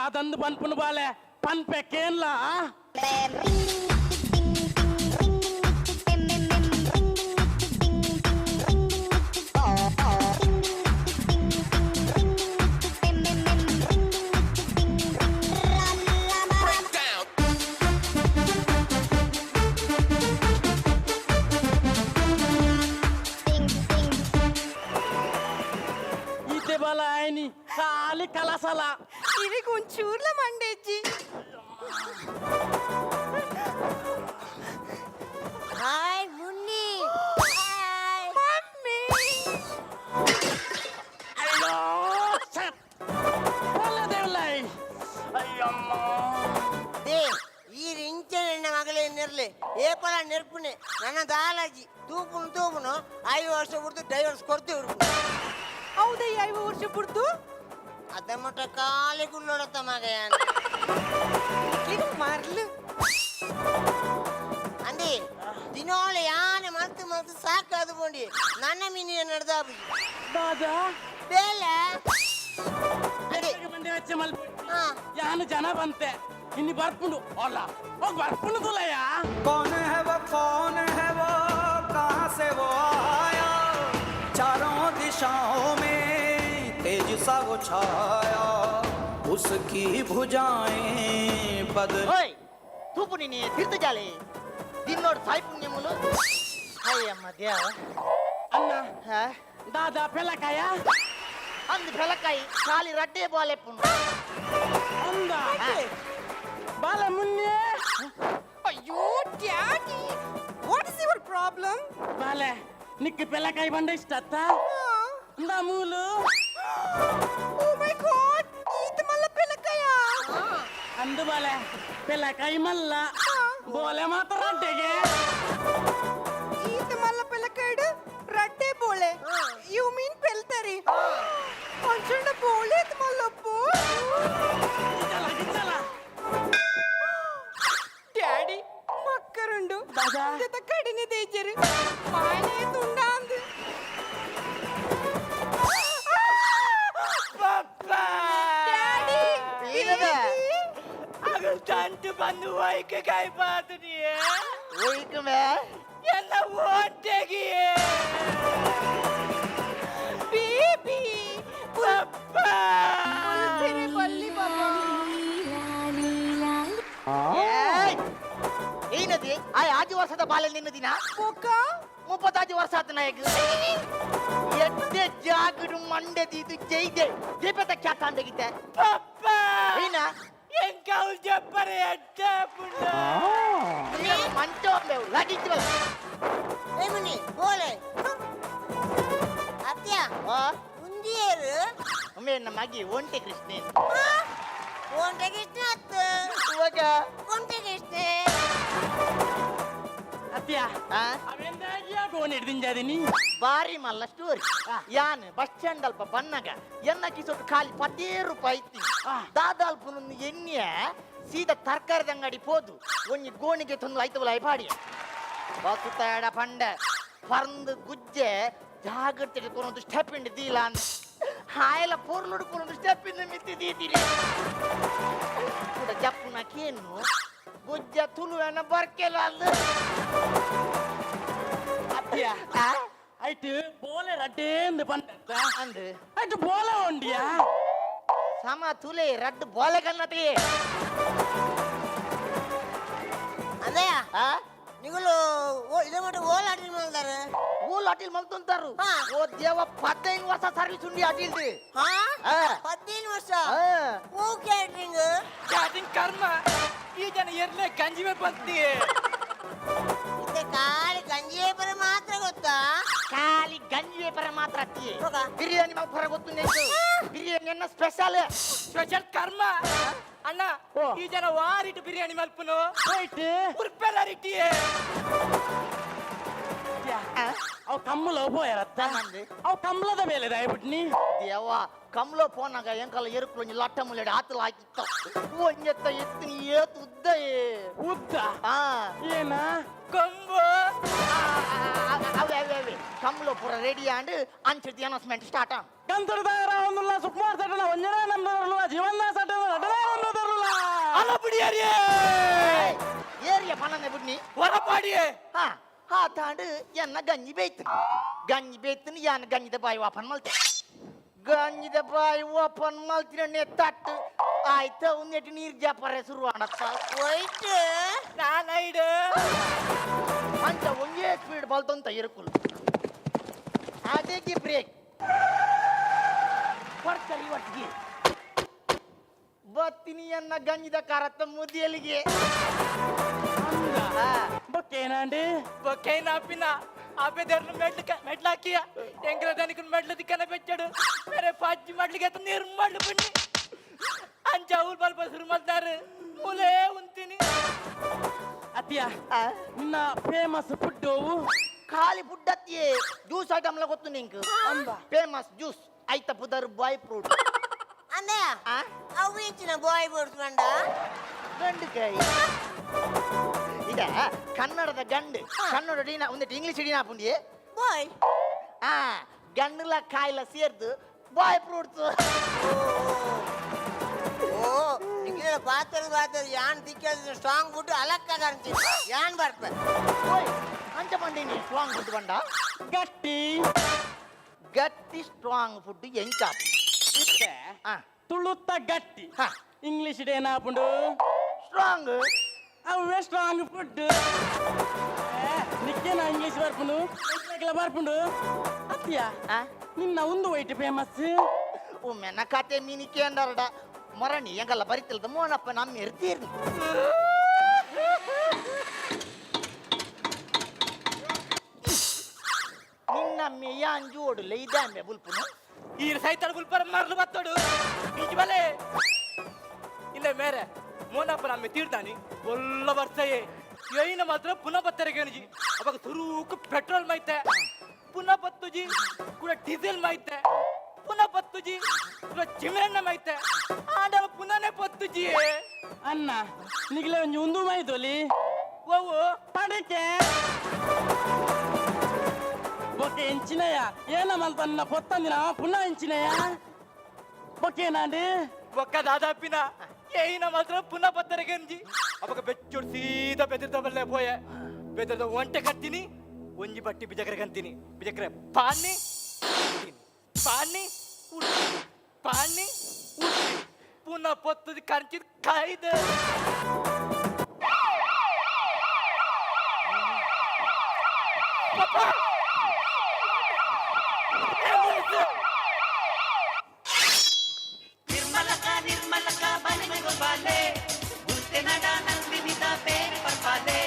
ದಾದಂದು ಪನ್ಪುನು ಬಾಲೆ ಪನ್ಪೆ ಕೇನ್ಲ. ಈತೆ ಬಾಲ ಆಯ್ನಿ ಖಾಲಿ ಕಲಸಲ. ಇರಿಗ್ ಒಂಚೂರ್ಲ ಮಂಡೆಜ್ಜಿ. Hi Munni, hi. ಮಮ್ಮಿ. ಅಯ್ಯೋ ಸತ್. ಒಳ್ಳೆ ದೇವ್ಲೈ. ಅಯ್ಯಮ್ಮ. They ಈ ಇಂಚನ ಮಗಳೇ ನೆರ್ಲೆ ಏಪಲ ನೆರ್ಪುನೆ ನನ್ನ ದಾಲಾಜಿ ತೂಪುನು ತೂಪುನು 5 ವರ್ಷ ಬಿಡ್ದು ಡೈವರ್ಸ್ ಕೊಡ್ತೀವಿ. ಹೌದಯ್ಯ, 5 ವರ್ಷ ಬುಡ್ದು? ಅದ ಮಟ್ಟ ಕಾಲಿ ಗುಳ್ಳೋಡತ್ತ ಮಗ. ಈಗ ಮರ್ಲು. ಅಂದಿ ದಿನೋಳ ಯಾನೆ ಮಲ್ತು ಮಲ್ತು ಸಾಕಾದು ಬೋಂಡಿ ನನ್ನ ಮಿನಿಯ ನಡೆದಾಬಿ. ದಾದಾ. ಬೇಲೆ ಅದೇ. ಬಂದೆ ವೆಚ್ಚ ಮಲ್ಪ. ಹಾ. ಯಾನು ಜನ ಬಂತೆ ಇನ್ನು ಬರ್ಪುಂಡು ಅಲ್ಲ ಹೋಗ್ ಬರ್ಪುಂಡು ತುಲಯ್ಯ. कौन है वो, कौन है वो, कहाँ से वो आया? चारों दिशाओं में तेज सा वो छाया, उसकी भुजाएं बदल ಓಯ್, ತೂಪು ನೀನಿ ತಿರ್ತು ಜಾಲಿ ದಿನ್ನೋಡು ಸಾಯಿ ಪುಣ್ಯಮುಲು ಅಯ್ಯಮ್ಮ ದೇವ. ಅಣ್ಣ. ಹಾ? ದಾದಾ ಪೆಲಕಾಯ? ಅಂದು ಬೆಳಕಾಯಿ ಖಾಲಿ ರಡ್ಡೆ ಬಾಲೆಪ್ಪುಂಡು. ಅಂದ ಬಾಲ ಮುನ್ನೆ. ಅಯ್ಯೋ daddy, what is your problem? ಬಾಲೆ, ನಿಕ್ ಪೆಲಕಾಯಿ ಬಂಡ ಇಷ್ಟ ಅತ್ತ? ಇಂದ ಮೂಲು. ಓ ಮೈ ಗಾಡ್, ಈತ ಮಲ್ಲ ಪೆಲಕಾಯ? ಅಂದು ಬಾಲೆ, ಪೆಲಕಾಯಿ ಮಲ್ಲ, ಬೋಲೆ ಮಾತ್ರ ರಡ್ಡೆಗೆ. ಈತ ಮಲ್ಲ ಪೆಲಕಾಯ್ಡು ರಡ್ಡೆ ಬೋಳೆ? You mean ಪೆಲ್ತರಿ? ಅಂಚಂಡ ಬೋಳೆ ಈತ ಮಲ್ಲಪ್ಪು. ಗಿಚ್ಚಲ ಗಿಚ್ಚಲ. ಡ್ಯಾಡಿ, ಮಕ್ಕರುಂಡು. ದಾದಾ? ಜೊತೆ ಕಡಿಮೆ ತೇಜರು ಮಾನೆ ತುಂಡಾಂದು. ಡ್ಯಾಡಿ. ಏನದ? ತಂಟು ಬಂದು ಒಯ್ಕೆ ಕಾಯ್ಪಾತನಿಯೇ. ಒಯ್ಕುಮೆ. ಎಲ್ಲ ಓಟೆಗಿಯೇ. ಬೇಬಿ, ಬಲ್ಲಿ ಬಾಬಾ. ಏಯ್! ಏನದಿ ಆ ಆಜಿ ವರ್ಷದ ಬಾಲೆ ನಿನ್ನ ದಿನ? ಪೊಕ್ಕ. 35 ವರ್ಷ ಆತ ನಾಯಕ ಎಡ್ಡೆ ಜಾಗಡು ಮಂಡೆ ದೀದು ಜೈದೆ ಜೈಪೆತ ಖ್ಯಾತಾಂಡಗಿದ್ದೆ. ಪಪ್ಪ. ಏನ? ಎಂಕೌ ಜಪ್ಪರೆ ಎಡ್ಡೆ ಪುಣ್ಣ. ಮಂಚ ಲಗಿತ್ತು. ಏ ಮುನ್ನಿ, ಬೋಲೆ ಅತ್ಯ ಉಂದಿಯರು. ಒಮ್ಮೆ ನಮ್ಮ ಮಗಿ ಒಂಟೆ ಕೃಷ್ಣೆ. ಒಂಟೆ ಕೃಷ್ಣ ಅತ್ತ. ಇವಾಗ ಒಂಟೆ ಕೃಷ್ಣೆ. ಅತ್ಯ. ಆ? ಅವೆಂದಾಗಿಯಾ ಗೋನ್ ಹಿಡ್ದಿಂಜಾದಿನಿ? ಬಾರಿ ಮಲ್ಲ ಸ್ಟೋರಿ. ಯಾನ್ ಬಸ್ ಸ್ಟ್ಯಾಂಡ್ ಅಲ್ಪ ಬನ್ನಗ ಎನ್ನ ಕಿಸೊಟ್ಟು ಖಾಲಿ 10 ರೂಪಾಯಿ ಇತ್ತಿ. ದಾದಾಲ್ಪುನೊಂದು ಎಣ್ಣೆ ಸೀದಾ ತರಕಾರಿದ ಅಂಗಡಿ ಪೋದು ಒಂಜಿ ಗೋಣಿಗೆ ತಂದು ಐತವಲ್ಲ ಐಪಾಡಿ ಬಸುತ್ತಾಡ ಪಂಡ ಪರ್ಂದು ಗುಜ್ಜೆ ಜಾಗ್ರತೆ ಕೊನೊಂದು ಸ್ಟೆಪ್ ಇಂಡ್ ದೀಲ ಅಂದ್ ಹಾಯಲ ಪೊರ್ಲುಡು ಕೊನೊಂದು ಸ್ಟೆಪ್ ಇಂದ ಮಿತ್ತಿ ದೀತಿರಿ ಕೂಡ ಜಪ್ಪುನ ಕೇನು ಗುಜ್ಜ ತುಳುವೆನ ಬರ್ಕೆಲ ಅಂದ್. ಅತ್ಯ. ಆ? ಐಟ್ ಬೋಲೆ ರಡ್ಡೇಂದು ಪಂಡ. ಅಂದ್. ಐಟ್ ಬೋಲೆ ಉಂಡಿಯಾ? ಸಮ ತುಲೆ ರಡ್ಡು ಬೋಲೆ ಕನ್ನತೆ. ಅಂದಯ್ಯ. ಆ? ನಿಗುಲು ಇದೇ ಮಟ್ಟ ಓಲ್ ಆಟಿಲ್ ಮಾಡ್ತಾರೆ. ಊಲ್ ಅಟಿಲ್ ಮಲ್ತುಂತಾರು. ಹಾ. ಓ ದೇವ, 15 ವರ್ಷ ಸರ್ವಿಸ್ ಉಂಡಿ ಅಟಿಲ್ದು. ಹಾ? ಆ. 15 ವರ್ಷ? ಆ. ಹೂ ಕ್ಯಾಟ್ರಿಂಗ್. ಕ್ಯಾಟಿಂಗ್ ಕರ್ಮ, ಈ ಜನ ಎರ್ಲೆ ಗಂಜಿಮೆ ಬಂತಿಯೇ. ಇತ್ತೆ ಖಾಲಿ ಗಂಜಿ ಪರ ಮಾತ್ರ ಗೊತ್ತಾ? ಖಾಲಿ ಗಂಜಿ ವ್ಯಾಪಾರ ಮಾತ್ರ ಅತ್ತಿ. ಹೋಗ. ಬಿರಿಯಾನಿ ಮಾತ್ರ ಗೊತ್ತು. ಬಿರಿಯಾನಿ ಅನ್ನ ಸ್ಪೆಷಲ್. ಸ್ಪೆಷಲ್ ಕರ್ಮ ಅಣ್ಣ. ಓ. ಈ ಜನ ವಾರಿಟ್ಟು ಬಿರಿಯಾನಿ ಮಲ್ಪುನು. ಐಟ್ ಉರ್ಪೆಲ್ಲ ರಿಟ್ಟಿಯೇ. ಅವು ಕಮ್ಮಲ ಪೋಯರತ್ತ? ಅವು ಕಮ್ಮಲದ ಮೇಲೆ ದಯಬಿಟ್ನಿ. ದೇವ, ಕಮ್ಲೋ ಪೋನಾಗ ಎಂಕಲ ಎರುಕುಲು ಒಂಜಿ ಲಟ್ಟ ಮುಲ್ಲೆಡ್ ಆತಲ ಹಾಕಿತ್ತ ಒಂಜೆತ್ತ ಎತ್ತಿನ ಏತ್ ಉದ್ದ ಏ. ಉದ್ದ? ಆ. ಏನ? ಕೊಂಬು. ಅವೇ ಅವೇ ಅವೇ ಕಮ್ಲೋ ಪೂರ ರೆಡಿ ಆಂಡ್ ಅಂಚಿಡ್ದು ಅನೌನ್ಸ್ಮೆಂಟ್ ಸ್ಟಾರ್ಟ್. ಗಂತುಡದಾರ ಸುಕುಮಾರ್ ಸೆಟ್ಟನ ಒಂಜನೇ ನಂಬರ್ಲ ಜೀವನ ಸೆಟ್ಟನ ರಡ್ಡನೇ ನಂಬರ್ಲ ಅಲ ಬಿಡಿಯರಿಯೇ ಏರಿಯ ಪನನೆ ಬುಡ್ನಿ ಹೊರಪಾಡಿಯೇ ಹಾ ಹಾ ತಾಂಡು ಎನ್ನ ಗಂಜಿ ಬೇಯ್ತು ಗಂಜಿ ಬೇಯ್ತು ಯಾನ್ ಗಂಜಿದ ಬಾಯಿ ಓಪನ್ ಮಲ್ತೆ ಗಂಜಿದ ಬಾಯಿ ಓಪನ್ ಮಲ್ತಿನ ತಟ್ಟು ಆಯ್ತ ಒಂದೆಟ್ಟು ನೀರು ಜಾಪರೆ ಶುರು ಆಣಪ್ಪ ಒಯ್ಟ್ ನಾನೈಡು ಅಂಚ ಒಂದೇ ಸ್ಪೀಡ್ ಬಲ್ತಂತ ಇರುಕುಲು ಅದೇಗೆ ಬ್ರೇಕ್ ಕೊಡ್ತಾರೆ ಒಟ್ಟಿಗೆ ಬತ್ತಿನಿ ಎನ್ನ ಗಂಜಿದ ಕರತ್ತ ಮುದಿಯಲಿಗೆ ಬೊಕ್ಕೇನಾಂಡಿ బొక్కైన ఆపిన ఆపేదారులు మెడ్లు మెడ్లు ಹಾಕಿಯ ಎಂಕల దానికి మెడ్లు దిక్కన పెట్టాడు వేరే పచ్చి మడ్లకి ఎత్త నీరు మడ్లు పిండి అంచా ఊరు బల్ప సురుమల్తారు మూలే ఉంతిని ಅತ್ತಿಯ ನಿನ್ನ ಫೇಮಸ್ ಫುಡ್ ಖಾಲಿ ಫುಡ್ ಅತ್ತಿಯೇ ಜ್ಯೂಸ್ ಐಟಮ್ ಲ ಗೊತ್ತು ನಿಂಕ್ ಫೇಮಸ್ ಜ್ಯೂಸ್ ಐತ ಪುದರ್ ಬಾಯ್ ಫ್ರೂಟ್ ಅಂದಯ್ಯ ಆ ಅವು ಇಂಚಿನ ಬಾಯ್ ಬೋರ್ಡ್ಸ್ ಬಂಡ ಗಂಡು ಕೈ ಇದ ಕನ್ನಡದ ಗಂಡು ಕನ್ನಡ ಡೀನಾ ಒಂದಿಟ್ಟು ಇಂಗ್ಲಿಷ್ ಡೀನಾ ಪುಂಡಿಯೇ ಬಾಯ್ ಆ ಗಂಡುಲ ಕಾಯಿಲ ಸೇರ್ದು ಬಾಯ್ ಫ್ರೂಟ್ಸ್ ಓ ನಿಖಿಲ ಪಾತ್ರ ಪಾತ್ರ ಯಾನ್ ದಿಕ್ಕ ಸ್ಟ್ರಾಂಗ್ ಫುಡ್ ಅಲಕ್ಕ ಕಾಣ್ತಿ ಯಾನ್ ಬರ್ಪ ಓಯ್ ಅಂಚ ಬಂಡೀನಿ ಸ್ಟ್ರಾಂಗ್ ಫುಡ್ ಬಂಡ ಗಟ್ಟಿ ಗಟ್ಟಿ ಸ್ಟ್ರಾಂಗ್ ಫುಡ್ ಎಂಚಾಪ್ ಇತ್ತೆ ಆ ತುಳುತ್ತ ಗಟ್ಟಿ ಹಾ. ಇಂಗ್ಲಿಷ್ ಏನಾಪುಂಡು ಸ್ಟ್ರಾಂಗ್ ಅವೇ ಸ್ಟ್ರಾಂಗ್ ಫುಡ್ ನಿಕ್ಕೇನ ಇಂಗ್ಲಿಷ್ ಬರ್ಪುಂಡು ಬರ್ಪುಂಡು ಅತ್ತಿಯ ಆ ನಿನ್ನ ಒಂದು ವೈಟ್ ಫೇಮಸ್ ಒಮ್ಮೆನ ಕತೆ ಮೀನಿ ಕೇಂದರಡ ಮೊರಣಿ ಎಂಗಲ್ಲ ಬರಿತಿಲ್ದ ಮೋನಪ್ಪ ನಮ್ಮ ಇರ್ತೀರ್ನಿ ನಿನ್ನಮ್ಮೆ ಯಾಂಜು ಓಡುಲೆ ಇದಾಮೆ ಬುಲ್ಪುನು ఈ సైతాడు గుల్పర మరలు బత్తాడు ఇంటి బలే ಇಲ್ಲ ಮೇರೆ ಮೋನಪ್ಪ ನಮ್ಮೆ ತೀರ್ದಾನಿ ಒಲ್ಲ ಬರ್ತಾಯೆ ಏನ ಮಾತ್ರ ಪುನಃ ಬತ್ತಾರೆ ಗಣಜಿ ಅವಾಗ ತುರುಕು ಪೆಟ್ರೋಲ್ ಮೈತೆ ಪುನಃ ಬತ್ತುಜಿ ಕೂಡ ಡೀಸೆಲ್ ಮೈತೆ ಪುನಃ ಬತ್ತುಜಿ ಕೂಡ ಚಿಮ್ರೆಣ್ಣ ಮೈತೆ ಆಂಡಲ ಪುನಃನೇ ಬತ್ತುಜಿ ಅನ್ನ ನಿಗ್ಲೆ ಒಂಜಿ ಉಂದು ಮೈದೊಲಿ ಓವು ಪಡಿಕೆ ಬೊಕ್ಕೆ ಎಂಚಿನಯ ಏನ ಮಲ್ತನ್ನ ಪೊತ್ತಂದಿನ ಪುನಃ ಎಂಚಿನಯ ಬೊಕ್ಕೇನಾಂಡಿ ఒక్క దాదాపిన అయినా మాత్రం పునః బత్తరే గంజి అವಾಗ ಬೆಚ್ಚೋಡು ಸೀದಾ ಬೆದರ್ದ ಬಲ್ಲೆ ಪೋಯೆ ಬೆದರ್ದ ಒಂಟೆ ಕಟ್ತೀನಿ ಒಂಜಿ ಬಟ್ಟಿ ಬಿಜಕ್ರೆ ಕಂತೀನಿ ಬಿಜಕ್ರೆ ಪಾನಿ ಪಾನಿ ಉಡ್ತೀನಿ ಪಾನಿ ಉಡ್ತೀನಿ ಪುನಃ ಪೊತ್ತದ ಕಂಚಿದ ಕಾಯ್ದ ಪಪ್ಪ!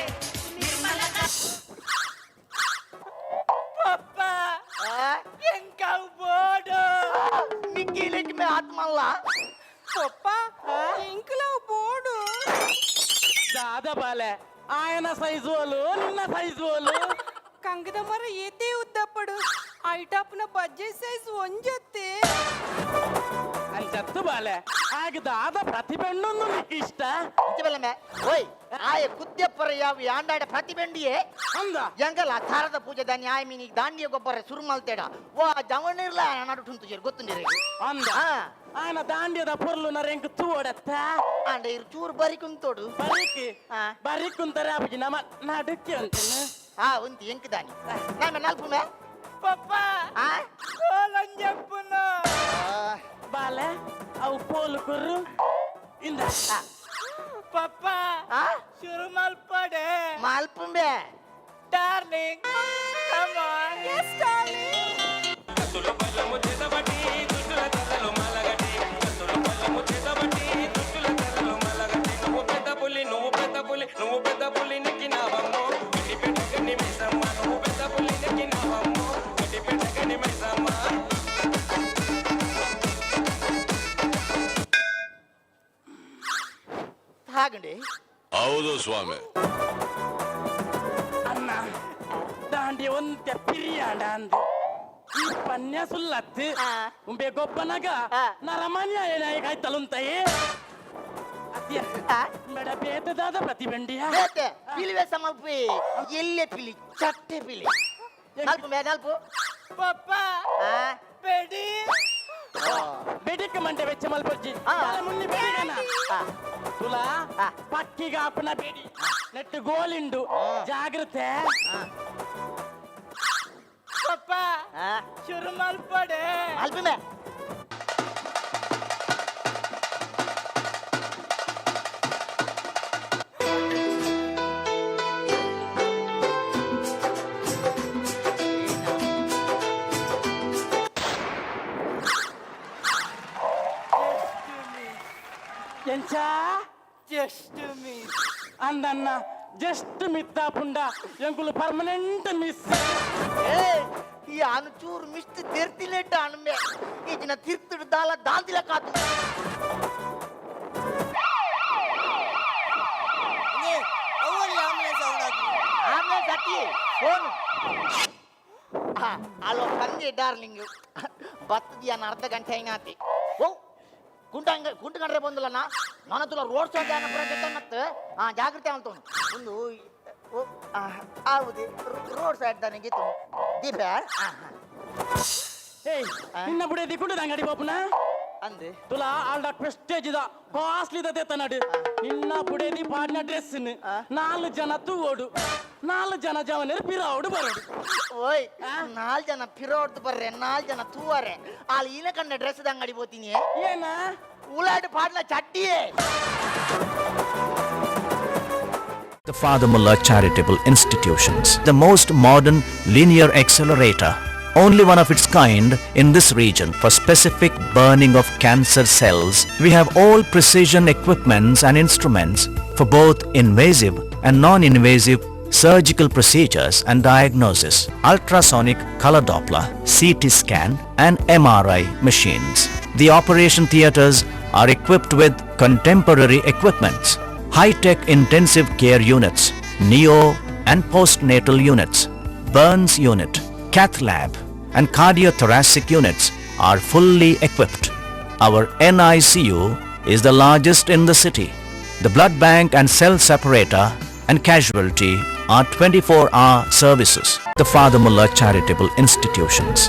ಆಂಬ್ಯುಲೆನ್ಸ್! ಪಪ್ಪ ಎಂಕಾವು ಬೋಡು ನಿಕ್ಕಿಲಿಕ್ ಮೇ ಆತ್ಮಲ್ಲ ಪಪ್ಪ ಎಂಕಲಾವ್ ಬೋಡು ದಾದ ಬಾಲೆ ಆಯನ ಸೈಜ್ ಓಲು ನಿನ್ನ ಸೈಜ್ ಓಲು ಕಂಗದ ಮರ ಏತೇ ಉದ್ದಪ್ಪಡು ಐಟಾಪ್ನ ಬಜ್ಜೆ ಸೈಜ್ ಒಂಜತ್ತೆ ಅಂಚತ್ತು ಬಾಲೆ ಆಗ ದಾದ ಪ್ರತಿಬೆಣ್ಣೊಂದು ನಿಕ್ಕ ಇಷ್ಟ ಇಂಚಬಲ್ಲಮೆ ಓಯ್ ಆಯ ಕುದ್ಯಪ್ಪರ ಯಾವ ಯಾಂಡಾಡ ಪ್ರತಿಬೆಂಡಿಯೇ ಅಂದ ಎಂಗಲ ತಾರದ ಪೂಜೆ ದಾನಿ ಆಯ ಮೀನಿಗೆ ದಾಂಡಿಯ ಗೊಬ್ಬರ ಸುರು ಮಲ್ತೇಡ ವಾ ಜವನಿರ್ಲ ನಡು ತುಜೇರು ಗೊತ್ತುಂಡಿರ ಅಂದ ಆಯನ ದಾಂಡ್ಯದ ಪೊರ್ಲು ನರೆಂಕ್ ತೂಡತ್ತ ಆಂಡ ಇರು ಚೂರು ಬರಿ ಕುಂತೋಡು ಬರೀಕ್ ಆ. ಬರೀಕ್ ಕುಂತಾರೆ ಅಪ್ಪಾಜಿ ನಮ್ಮ ನಡುಕ್ಕೆ ಅಂತೀನಿ ಆ ಉಂತಿ ಎಂಕ್ ದಾನಿ ನಾಮೆ ನಲ್ಪುಮೆ ಪಪ್ಪ ಆ ಕೋಲಂಜಪ್ಪನ ಬಾಲೆ ಅವು ಪೋಲು ಕುರ್ರು ಇಂದ ಪಪ್ಪ ಆ ಶುರು ಮಲ್ಪಡೆ ಮಲ್ಪುಂಬೆ ಡಾರ್ಲಿಂಗ್ ಕಮ್ ಆನ್ ಎಸ್ ಡಾರ್ಲಿಂಗ್ నువ్వు పెద్ద పులి నువ్వు పెద్ద పులి నువ్వు పెద్ద పులి నెక్కినావమ్మో గడ్డి పెట్టకని మైసమ్మ నువ్వు పెద్ద పులి నెక్కినావమ్మో గడ్డి పెట్టకని మైసమ్మ ಹಾಗಂಡಿ ಹೌದು ಸ್ವಾಮಿ ಅಣ್ಣ ದಾಂಡಿ ಒಂತೆ ಪಿರಿಯಾಂಡ ಅಂದು ಈ ಪನ್ಯ ಸುಲ್ಲತ್ತು ಆ. ಉಂಬೆ ಗೊಬ್ಬನಗ ಆ. ನರಮನ್ಯ ಏನಾಯಿ ಕಾಯ್ತಲುಂತಯೇ ಅತ್ಯ ಆ? ಬೇಡ ಬೇತದಾದ ಪ್ರತಿಬಂಡಿಯ ಬೇತೆ ಪಿಲಿವೆ ಸಮಲ್ಪಿ ಎಲ್ಲೆ ಪಿಲಿ ಚಟ್ಟೆ ಪಿಲಿ ನಲ್ಪುಂಬೆ ನಲ್ಪು ಪಪ್ಪ ಆ ಬೆಡಿ ಬೆಡಿಕ್ ಮಂಡೆ ವೆಚ್ಚ ಮಲ್ಪೊಚ್ಚಿ. ಮುನ್ನಿ ಬೆಡಿಗನ ತುಲಾ ಪಕ್ಕಿಗ ಆಪನ ಬೇಡಿ ನೆಟ್ಟು ಗೋಲಿಂಡು ಜಾಗ್ರತೆ. ಪಪ್ಪ, ಶುರು ಮಲ್ಪಡೆ. ಅಲ್ಪಿಮೆ. ಎಂಚ? Just miss. ಅಂದನ್ನ ಜಸ್ಟ್ ಮಿತ್ತಾಪುಂಡ ಎಂಕುಲು ಪರ್ಮನೆಂಟ್ ಮಿಸ್. ಏ, ಈ ಅನು ಚೂರು ಮಿಸ್ಟ್ ತಿರ್ತಿಲೇಟ ಅನುಮೆ ಈಜಿನ ತಿರ್ತಿಡು ದಾಲ ದಾಂತಿಲ ಕಾತು. ಅವಲ್ಲಿ ಆಂಬುಲೆನ್ಸ್ ಸೌಂಡ್. ಆಂಬುಲೆನ್ಸ್ ಅಟ್ಟಿ ಫೋನ್. ಹಲೋ, ಪಂಜೆ ಡಾರ್ಲಿಂಗ್, ಬತ್ತದಿಯಾನ ಅರ್ಧ ಗಂಟೆ ಹಿಂಗಾತಿ. ಓ ಕುಂಟ ಹಂಗ ಕುಂಟು ಕಂಡ್ರೆ ಬಂದಿಲ್ಲ ನಾನು. ತುಲ ರೋಡ್ ಸೈಡ್ ಜಾಗ ಮತ್ತೆ. ಹಾ, ಜಾಗೃತಿ ಅಂತವನು ಒಂದು. ಓ ಆವುದಿ ರೋಡ್ ಸೈಡ್ ದಾನಿಗೆ ದೀಪ. ಏಯ್, ನಿನ್ನ ಬುಡದಿ ಕುಂಡು ಅಂಗಡಿ ಪಾಪುನ. ಅಂದೆ. ತುಲಾ ಆಲ್ಡ ಪ್ರೆಸ್ಟೇಜ್ the costly the ತೇತನಡು. ನಿನ್ನ ಬುಡದಿ ಪಾಡಿನ ಡ್ರೆಸ್ ನಾಲ್ ಜನ ತೂವೋಡು, ನಾಲ್ ಜನ ಜವನರು ಪಿರಾವುಡು ಬರೋಡು. ಓಯ್, ನಾಲ್ ಜನ ಪಿರೋಡ್ದು ಬರ್ರೆ, ನಾಲ್ ಜನ ತೂವರೆ. ಅಲ್ಲಿ ಈನ ಕಂಡ ಡ್ರೆಸ್ ಅಂಗಡಿ పోತೀನಿ. ಏನ? ಉಲಾಡು ಪಾಡ್ಲ ಚಡ್ಡಿಯೇ. The Father Muller Charitable Institutions, the most modern linear accelerator, only one of its kind in this region for specific burning of cancer cells. We have all precision equipments and instruments for both invasive and non-invasive surgical procedures and diagnosis, ultrasonic color Doppler, CT scan and MRI machines. The operation theatres are equipped with contemporary equipments, high-tech intensive care units, neo and postnatal units, burns unit, cath lab and cardiothoracic units are fully equipped. Our NICU is the largest in the city. The blood bank and cell separator and casualty are 24-hour services. The Father Muller Charitable Institutions.